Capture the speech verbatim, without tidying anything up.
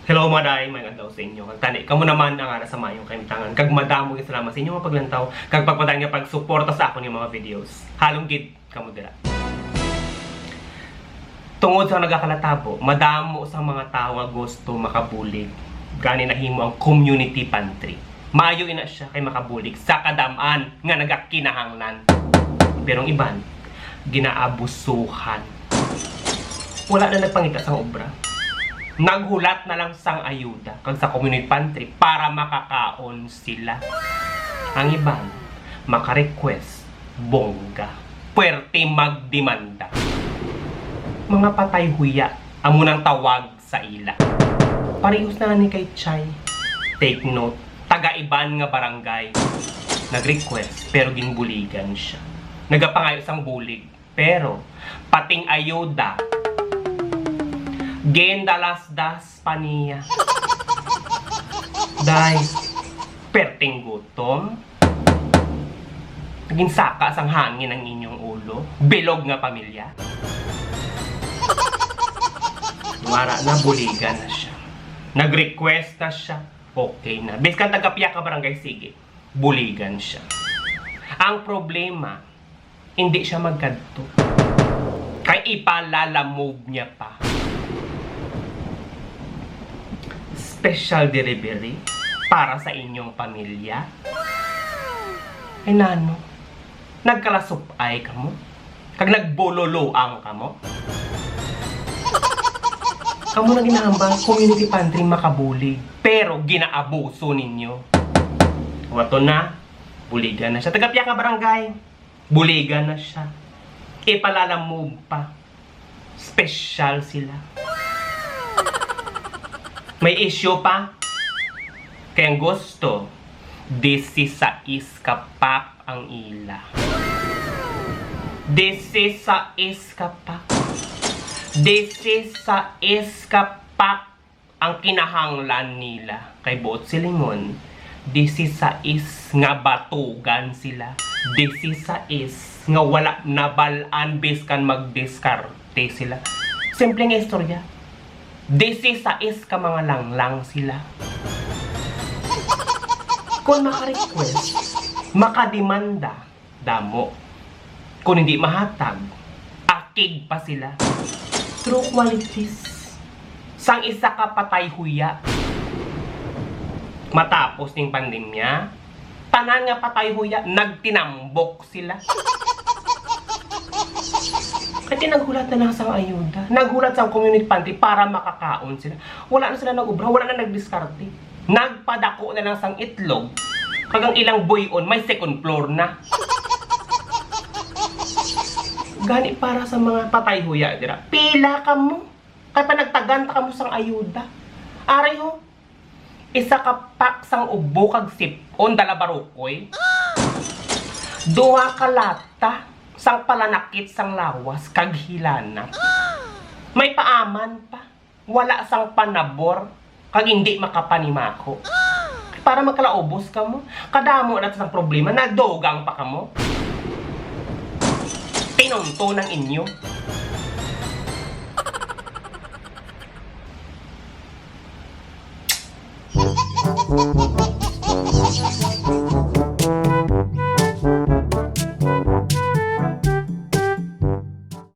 Hello, mga day, may adlaw sa inyo. Kag tani, kamo naman ang ara sa maayong kahimtangan. Kag madamo nga salamat sa inyo nga paglantaw, kag pagpadayon nga pagsuporta sa akon nga mga videos. Halong gid kamo dira. Tungod sa nagakalatabo, madamo sa mga tawo nga gusto makabulig. Gani nahimo ang community pantry. Maayo ina siya kay makabulig sa kadam-an nga nagakinahanglan. Pero ang iban, ginaabusuhan. Wala na nagpangita sang obra. Naghulat na lang sang ayuda kag sa community pantry para makakaon sila. Ang iban, maka-request, bongga. Puwerte magdemanda. Mga patay huya, amo nang tawag sa ila. Parehos na ni kay Chay. Take note, taga iban nga barangay. Nag-request, pero ginbuligan siya. Nagapangayo sang bulig, pero pating ayuda, gindalasdas pa niya. Day, perting gutom. Ginsaka sang hangin ang inyong ulo, bilog nga pamilya. Wara na, buligan na siya. Nag-request na siya, okay na. Biskan taga piya ka barangay, sige, buligan siya. Ang problema, hindi siya magkadto. Kay ipalalamove niya pa. Special delivery para sa inyong pamilya. Ay nano, nagkalasupay kamo? Kag nagbololoang kamo? Kamo na ginahambal, community pantry makabulig, pero ginaabuso ninyo. Wato na, buligan na siya. Taga piya ka barangay, buligan na siya. Ipalalamove pa. Special sila. May issue pa. Kay ang gusto, disisais ka pack ang ila. Disisais ka pack. Disisais ka pack ang kinahanglan nila. Kay buot silingon, disisais nga batugan sila. Disisais nga wala nabal-an biskan magdiskarte sila. Simple nga istorya. Disisais ka mga langlang sila. Kung maka-request, makademanda, damo. Kung hindi mahatag, akig pa sila. True qualities sang isa ka patay huya. Matapos ning pandemya, tanan nga patay huya nagtinambok sila. Kay naghulat na lang sang ayuda. Naghulat sang community pantry para makakaon sila. Wala na sila nag-obra, wala na nagdiskarte. Nagpadako na lang sang itlog. Kag ang ilang buy-on, may second floor na. Gani para sa mga patay huya dira. Pila kamo? Kay panagtagan ta kamo sang ayuda. Aray ho, isa ka pack sang ubo kag sip-on, dala barukoy. Duha ka lata sang palanakit sang lawas kag hilanat. May paaman pa. Wala sang panabor kag hindi makapanimako. Para magkalaubos kamo, kadamo na sang problema, nagdugang pa kamo. Tinunto ng inyo.